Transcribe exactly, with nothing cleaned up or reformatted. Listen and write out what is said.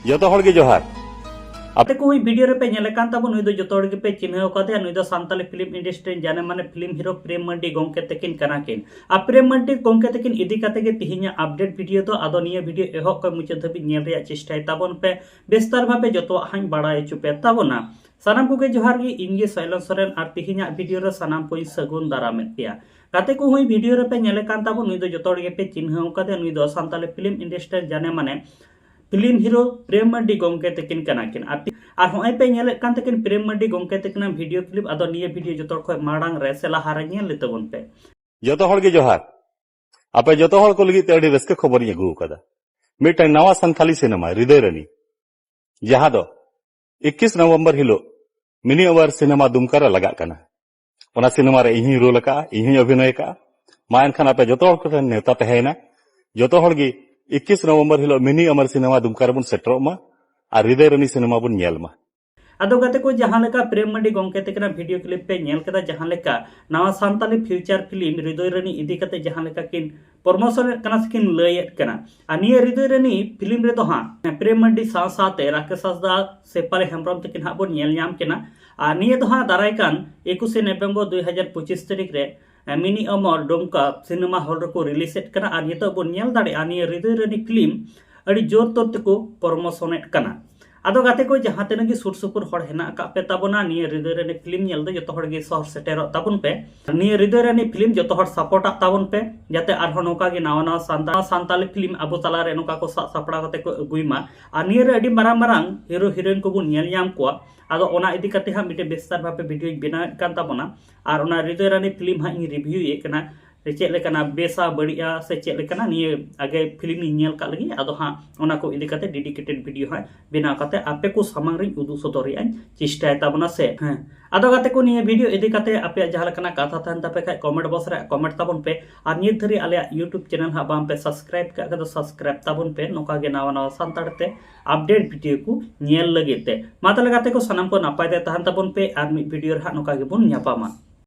ᱡᱚᱛᱚ ᱦᱚᱲ ᱜᱮ ᱡᱚᱦᱟᱨ᱾ ᱟᱯᱮ ᱠᱚ ᱵᱷᱤᱰᱤᱭᱳ ᱨᱮᱯᱮ ᱧᱮᱞᱮ ᱠᱟᱱ ᱛᱟᱵᱚᱱ, ᱱᱩᱭ ᱫᱚ ᱡᱚᱛᱚ ᱦᱚᱲ ᱜᱮᱯᱮ ᱪᱤᱱᱦᱟᱹᱣ ᱠᱟᱫᱮᱭᱟ᱾ ᱱᱩᱭ ᱫᱚ ᱥᱟᱱᱛᱟᱞᱤ ᱯᱷᱤᱞᱢ ᱤᱱᱰᱟᱥᱴᱨᱤ ᱨᱮᱱ ᱡᱟᱱᱮ ᱢᱟᱱᱮ ᱯᱷᱤᱞᱢ ᱦᱤᱨᱳ ᱯᱨᱮᱢ ᱢᱟᱨᱰᱤ ᱜᱚᱢᱠᱮ ᱛᱟᱹᱠᱤᱱ ᱠᱟᱱᱟ ᱠᱤᱱ᱾ ᱟᱨ ᱯᱨᱮᱢ ᱢᱟᱨᱰᱤ ᱜᱚᱢᱠᱮ ᱛᱟᱹᱠᱤᱱ ᱤᱫᱤ ᱠᱟᱛᱮ ᱜᱮ ᱛᱤᱦᱤᱧᱟᱜ ᱟᱯᱰᱮᱴ ᱵᱷᱤᱰᱤᱭᱳ ᱫᱚ᱾ ᱟᱫᱚ ᱱᱤᱭᱟᱹ ᱵᱷᱤᱰᱤᱭᱳ ᱮᱦᱚᱵ ᱠᱷᱚᱱ ᱢᱩᱪᱟᱹᱫ ᱫᱷᱟᱹᱵᱤᱡ ᱧᱮᱞ ᱨᱮᱭᱟᱜ ᱪᱮᱥᱴᱟᱭ ᱛᱟᱵᱚᱱ ᱯᱮ, ᱵᱤᱥᱛᱟᱨ ᱵᱷᱟᱵᱮ ᱡᱚᱛᱚᱣᱟᱜ ᱦᱟᱸᱜ ᱤᱧ ᱵᱟᱲᱟᱭ ᱦᱚᱪᱚ ᱯᱮ ᱛᱟᱵᱚᱱᱟ᱾ ᱥᱟᱱᱟᱢ ᱠᱚᱜᱮ ᱡᱚᱦᱟᱨ ᱜᱮ, ᱤᱧ ᱜᱮ ᱥᱚᱭᱞᱚᱱ ᱥᱚᱨᱮᱱ᱾ ᱟᱨ ᱛᱤᱦᱤᱧᱟᱜ ᱵᱷᱤᱰᱤᱭᱳ ᱨᱮ ᱥᱟᱱᱟᱢ ᱠᱚᱧ ᱥᱟᱹᱜᱩᱱ ᱫᱟᱨᱟᱢᱮᱫ ᱯᱮᱭᱟ᱾ ᱜᱟᱛᱮ ᱠᱚ ᱦᱚᱸ ᱵᱷᱤᱰᱤᱭᱳ ᱨᱮᱯᱮ ᱧᱮᱞᱮ ᱠᱟᱱ ᱛᱟᱵᱚᱱ, ᱱᱩᱭ ᱫᱚ ᱡᱚᱛᱚ ᱦᱚᱲ ᱜᱮᱯᱮ ᱪᱤᱱᱦᱟᱹᱣ ᱠᱟᱫᱮᱭᱟ᱾ ᱱᱩᱭ ᱫᱚ ᱥᱟᱱᱛᱟᱞᱤ ᱯᱷᱤᱞᱢ ᱤᱱᱰᱟᱥᱴᱨᱤ ᱨᱮᱱ ᱡᱟᱱᱮ ᱢᱟᱱᱮ ᱯᱷᱤᱞᱢ ᱦᱤᱨᱳ ᱯᱨᱮᱢ ᱢᱟᱨᱰᱤ ᱜᱚᱢᱠᱮ ᱛᱟᱹᱠᱤᱱ ᱠᱟᱱᱟ ᱠᱤᱱ᱾ ᱟᱨ ᱛᱤ-, ᱟᱨ ᱦᱚᱸᱜᱼᱚᱭ ᱯᱮ ᱧᱮᱞᱮᱫ ᱠᱟᱱ ᱛᱟᱹᱠᱤᱱ ᱯᱨᱮᱢ ᱢᱟᱨᱰᱤ ᱜᱚᱢᱠᱮ ᱛᱟᱹᱠᱤᱱᱟᱜ ᱵᱷᱤᱰᱤᱭᱳ ᱠᱞᱤᱯ᱾ ᱟᱫᱚ ᱱᱤᱭᱟᱹ ᱵᱷᱤᱰᱤᱭᱳ ᱡᱚᱛᱚ ᱦᱚᱲ ᱠᱷᱚᱱ ᱢᱟᱲᱟᱝ ᱨᱮ ᱥᱮ ᱞᱟᱦᱟ ᱨᱮ ᱧᱮᱞ ᱞᱮ ᱛᱟᱵᱚᱱ ᱯᱮ᱾ ᱡᱚᱛᱚ ᱦᱚᱲ ᱜᱮ ᱡᱚᱦᱟᱨ᱾ ᱟᱯᱮ ᱡᱚᱛᱚ ᱦᱚᱲ ᱠᱚ ᱞᱟᱹᱜᱤᱫ ᱛᱮ ᱟᱹᱰᱤ ᱨᱟᱹᱥᱠᱟᱹ ᱠᱷᱚᱵᱚᱨᱤᱧ ᱟᱹᱜᱩ ᱟᱠᱟᱫᱟ᱾ ᱢᱤᱫᱴᱟᱝ ᱱᱟᱣᱟ ᱥᱟᱱᱛᱷᱟᱞᱤ ᱥᱤᱱᱮᱢᱟ ᱦᱨᱤᱫᱚᱭ ᱨᱟᱱᱤ, ᱡᱟᱦᱟᱸ ᱫᱚ ᱤᱠᱠᱤᱥ ᱱᱚᱵᱷᱮᱢᱵᱚᱨ ᱦᱤᱞᱳᱜ ᱢᱤᱱᱤ ᱚᱣᱟᱨ ᱥᱤᱱᱮᱢᱟ ᱫᱩᱢᱠᱟ ᱨᱮ ᱞᱟᱜᱟᱜ ᱠᱟᱱᱟ᱾ ᱚᱱᱟ ᱥᱤᱱᱮᱢᱟ ᱨᱮ ᱤᱧ ᱦᱚᱸᱧ ᱨᱳᱞ ᱟᱠᱟᱫᱼᱟ, ᱤᱧ ᱦᱚᱸᱧ ᱚᱵᱷᱤᱱᱚᱭ ᱟᱠᱟᱫᱼᱟ᱾ ᱢᱟ ᱮᱱᱠᱷᱟᱱ ᱟᱯᱮ ᱡᱚᱛᱚ ᱦᱚᱲ ᱠᱚᱴᱷᱮᱱ ᱱᱮᱣᱛᱟ ᱛᱟᱦᱮᱸᱭᱮᱱᱟ, ᱡᱚᱛᱚ ᱦᱚᱲ ᱜᱮ ᱤᱠᱠᱤᱥ ᱱᱚᱵᱷᱮᱢᱵᱚᱨ ᱦᱤᱞᱳᱜ ᱢᱤᱱᱤ ᱚᱣᱟᱨ ᱥᱤᱱᱮᱢᱟ ᱫᱩᱢᱠᱟ ᱨᱮᱵᱚᱱ ᱥᱮᱴᱮᱨᱚᱜ ᱢᱟ ᱟᱨ ᱦᱨᱤᱫᱚᱭ ᱨᱟᱱᱤ ᱥᱤᱱᱮᱢᱟ ᱵᱚᱱ ᱧᱮᱞ ᱢᱟ᱾ ᱟᱫᱚ ᱜᱟᱛᱮ ᱠᱚ, ᱡᱟᱦᱟᱸ ᱞᱮᱠᱟ ᱯᱨᱮᱢ ᱢᱟᱨᱰᱤ ᱜᱚᱢᱠᱮ ᱛᱟᱹᱠᱤᱱᱟᱜ ᱵᱷᱤᱰᱤᱭᱳ ᱠᱞᱤᱯ ᱯᱮ ᱧᱮᱞ ᱠᱮᱫᱟ, ᱡᱟᱦᱟᱸ ᱞᱮᱠᱟ ᱱᱟᱣᱟ ᱥᱟᱱᱛᱟᱞᱤ ᱯᱷᱤᱭᱩᱪᱟᱨ ᱯᱷᱤᱞᱢ ᱦᱨᱤᱫᱚᱭ ᱨᱟᱱᱤ ᱤᱫᱤ ᱠᱟᱛᱮ ᱡᱟᱦᱟᱸ ᱞᱮᱠᱟ ᱠᱤᱱ ᱯᱨᱚᱢᱳᱥᱚᱱᱮᱫ ᱠᱟᱱᱟ ᱥᱮ ᱠᱤᱱ ᱞᱟᱹᱭᱮᱫ ᱠᱟᱱᱟ᱾ ᱟᱨ ᱱᱤᱭᱟᱹ ᱦᱨᱤᱫᱚᱭ ᱨᱟᱱᱤ ᱯᱷᱤᱞᱢ ᱨᱮᱫᱚ ᱦᱟᱸᱜ ᱯᱨᱮᱢ ᱢᱟᱨᱰᱤ ᱥᱟᱶ ᱥᱟᱶᱛᱮ ᱨᱟᱠᱮᱥ ᱦᱟᱸᱥᱫᱟ, ᱥᱮᱯᱷᱟᱞᱤ ᱦᱮᱢᱵᱨᱚᱢ ᱛᱟᱹᱠᱤᱱ ᱦᱟᱸᱜ ᱵᱚᱱ ᱧᱮᱞ ᱧᱟᱢ ᱠᱤᱱᱟ᱾ ᱟᱨ ᱱᱤᱭᱟᱹ ᱫᱚ ᱦᱟᱸᱜ ᱫᱟᱨᱟᱭ ᱠᱟᱱ ᱮᱠᱩᱥᱮ ᱱᱚᱵᱷᱮᱢᱵᱚᱨ ᱫᱩᱭ ᱦᱟᱡᱟᱨ ᱯᱚᱸᱪᱤᱥ ᱛᱟᱹᱨᱤᱠᱷ ᱨᱮ ᱢᱤᱱᱤ ᱚᱢᱚᱨ ᱰᱩᱢᱠᱟ ᱥᱤᱱᱮᱢᱟ ᱦᱚᱞ ᱨᱮᱠᱚ ᱨᱤᱞᱤᱡᱮᱫ ᱠᱟᱱᱟ᱾ ᱟᱨ ᱱᱤᱛᱚᱜ ᱵᱚᱱ ᱧᱮᱞ ᱫᱟᱲᱮᱭᱟᱜᱼᱟ, ᱱᱤᱭᱟᱹ ᱦᱨᱤᱫᱚᱭ ᱨᱟᱱᱤ ᱯᱷᱤᱞᱢ ᱟᱹᱰᱤ ᱡᱳᱨ ᱛᱳᱨ ᱛᱮᱠᱚ ᱯᱨᱚᱢᱳᱥᱚᱱᱮᱫ ᱠᱟᱱᱟ᱾ ᱟᱫᱚ ᱜᱟᱛᱮ ᱠᱚ, ᱡᱟᱦᱟᱸ ᱛᱤᱱᱟᱹᱜ ᱜᱮ ᱥᱩᱨ ᱥᱩᱯᱩᱨ ᱦᱚᱲ ᱦᱮᱱᱟᱜ ᱟᱠᱟᱫ ᱯᱮ ᱛᱟᱵᱚᱱᱟ, ᱱᱤᱭᱟᱹ ᱦᱨᱤᱫᱚᱭ ᱨᱟᱱᱤ ᱯᱷᱤᱞᱢ ᱧᱮᱞ ᱫᱚ ᱡᱚᱛᱚ ᱦᱚᱲ ᱜᱮ ᱥᱚᱦᱚᱨ ᱥᱮᱴᱮᱨᱚᱜ ᱛᱟᱵᱚᱱ ᱯᱮ᱾ ᱱᱤᱭᱟᱹ ᱦᱨᱤᱫᱚᱭ ᱨᱟᱱᱤ ᱯᱷᱤᱞᱢ ᱡᱚᱛᱚ ᱦᱚᱲ ᱥᱟᱯᱳᱨᱴᱟᱜ ᱛᱟᱵᱚᱱ ᱯᱮ, ᱡᱟᱛᱮ ᱟᱨᱦᱚᱸ ᱱᱚᱝᱠᱟ ᱜᱮ ᱱᱟᱣᱟ ᱱᱟᱣᱟ ᱥᱟᱱᱛᱟᱲ, ᱥᱟᱱᱛᱟᱞᱤ ᱯᱷᱤᱞᱢ ᱟᱵᱚ ᱛᱟᱞᱟᱨᱮ ᱱᱚᱝᱠᱟ ᱠᱚ ᱥᱟᱵ ᱥᱟᱯᱲᱟᱣ ᱠᱟᱛᱮ ᱠᱚ ᱟᱹᱜᱩᱭ ᱢᱟ᱾ ᱟᱨ ᱱᱤᱭᱟᱹ ᱨᱮ ᱟᱹᱰᱤ ᱢᱟᱨᱟᱝ ᱢᱟᱨᱟᱝ ᱦᱤᱨᱳ ᱦᱤᱨᱳᱭᱤᱱ ᱠᱚᱵᱚᱱ ᱧᱮᱞ ᱧᱟᱢ ᱠᱚᱣᱟ᱾ ᱟᱫᱚ ᱚᱱᱟ ᱤᱫᱤ ᱠᱟᱛᱮ ᱦᱟᱸᱜ ᱢᱤᱫᱴᱮᱱ ᱵᱤᱥᱛᱟᱨ ᱵᱷᱟᱵᱮ ᱵᱷᱤᱰᱤᱭᱳᱧ ᱵᱮᱱᱟᱣᱮᱫ ᱠᱟᱱ ᱛᱟᱵᱚᱱᱟ᱾ ᱟᱨ ᱚᱱᱟ ᱦᱨᱤᱫᱚᱭ ᱨᱟᱱᱤ ᱯᱷᱤᱞᱢ ᱦᱟᱸᱜ ᱤᱧ ᱨᱤᱵᱷᱤᱭᱩᱭᱮᱫ ᱠᱟᱱᱟ, ᱪᱮᱫ ᱞᱮᱠᱟᱱᱟ, ᱵᱮᱥᱟ ᱵᱟᱹᱲᱤᱡᱼᱟ ᱥᱮ ᱪᱮᱫ ᱞᱮᱠᱟᱱᱟ, ᱱᱤᱭᱟᱹ ᱟᱜᱮ ᱯᱷᱤᱞᱢ ᱤᱧ ᱧᱮᱞ ᱠᱟᱜ ᱞᱟᱹᱜᱤᱫ᱾ ᱟᱫᱚ ᱦᱟᱸᱜ ᱚᱱᱟ ᱠᱚ ᱤᱫᱤ ᱠᱟᱛᱮ ᱰᱮᱰᱤᱠᱮᱴᱮᱰ ᱵᱷᱤᱰᱤᱭᱳ ᱦᱟᱸᱜ ᱵᱮᱱᱟᱣ ᱠᱟᱛᱮ ᱟᱯᱮ ᱠᱚ ᱥᱟᱢᱟᱝ ᱨᱤᱧ ᱩᱫᱩᱜ ᱥᱚᱫᱚᱨ ᱨᱮᱭᱟᱜ ᱤᱧ ᱪᱮᱥᱴᱟᱭ ᱛᱟᱵᱚᱱᱟ ᱥᱮ᱾ ᱦᱮᱸ, ᱟᱫᱚ ᱜᱟᱛᱮ ᱠᱚ, ᱱᱤᱭᱟᱹ ᱵᱷᱤᱰᱤᱭᱳ ᱤᱫᱤ ᱠᱟᱛᱮ ᱟᱯᱮᱭᱟᱜ ᱡᱟᱦᱟᱸ ᱞᱮᱠᱟᱱᱟᱜ ᱠᱟᱛᱷᱟ ᱛᱟᱦᱮᱱ ᱛᱟᱯᱮ ᱠᱷᱟᱡ ᱠᱚᱢᱮᱱᱴ ᱵᱚᱠᱥ ᱨᱮ ᱠᱚᱢᱮᱱᱴ ᱛᱟᱵᱚᱱ ᱯᱮ᱾ ᱟᱨ ᱱᱤᱛ ᱫᱷᱟᱹᱨᱤᱡ ᱟᱞᱮᱭᱟᱜ YouTube ᱪᱮᱱᱮᱞ ᱦᱟᱸᱜ ᱵᱟᱝ ᱯᱮ ᱥᱟᱵᱥᱠᱨᱟᱭᱤᱵ ᱠᱟᱜ ᱠᱷᱟᱡ ᱫᱚ ᱥᱟᱵᱥᱠᱨᱟᱭᱤᱵ ᱛᱟᱵᱚᱱ ᱯᱮ, ᱱᱚᱝᱠᱟ ᱜᱮ ᱱᱟᱣᱟ ᱱᱟᱣᱟ ᱥᱟᱱᱛᱟᱲ ᱛᱮ ᱟᱯᱰᱮᱴ ᱵᱷᱤᱰᱤᱭᱳ ᱠᱚ ᱧᱮᱞ ᱞᱟᱹᱜᱤᱫ ᱛᱮ᱾ ᱢᱟ ᱛᱟᱦᱞᱮ ᱜᱟᱛᱮ ᱠᱚ, ᱥᱟᱱᱟᱢ ᱠᱚ ᱱᱟᱯᱟᱭ ᱛᱮ ᱛᱟᱦᱮᱱ ᱛᱟᱵᱚᱱ ᱯᱮ, ᱟᱨ ᱢᱤᱫ ᱵᱷᱤᱰᱤᱭᱳ ᱨᱮ ᱦᱟᱸᱜ ᱱᱚᱝᱠᱟ ᱜᱮᱵᱚᱱ ᱧᱟᱯᱟᱢᱟ᱾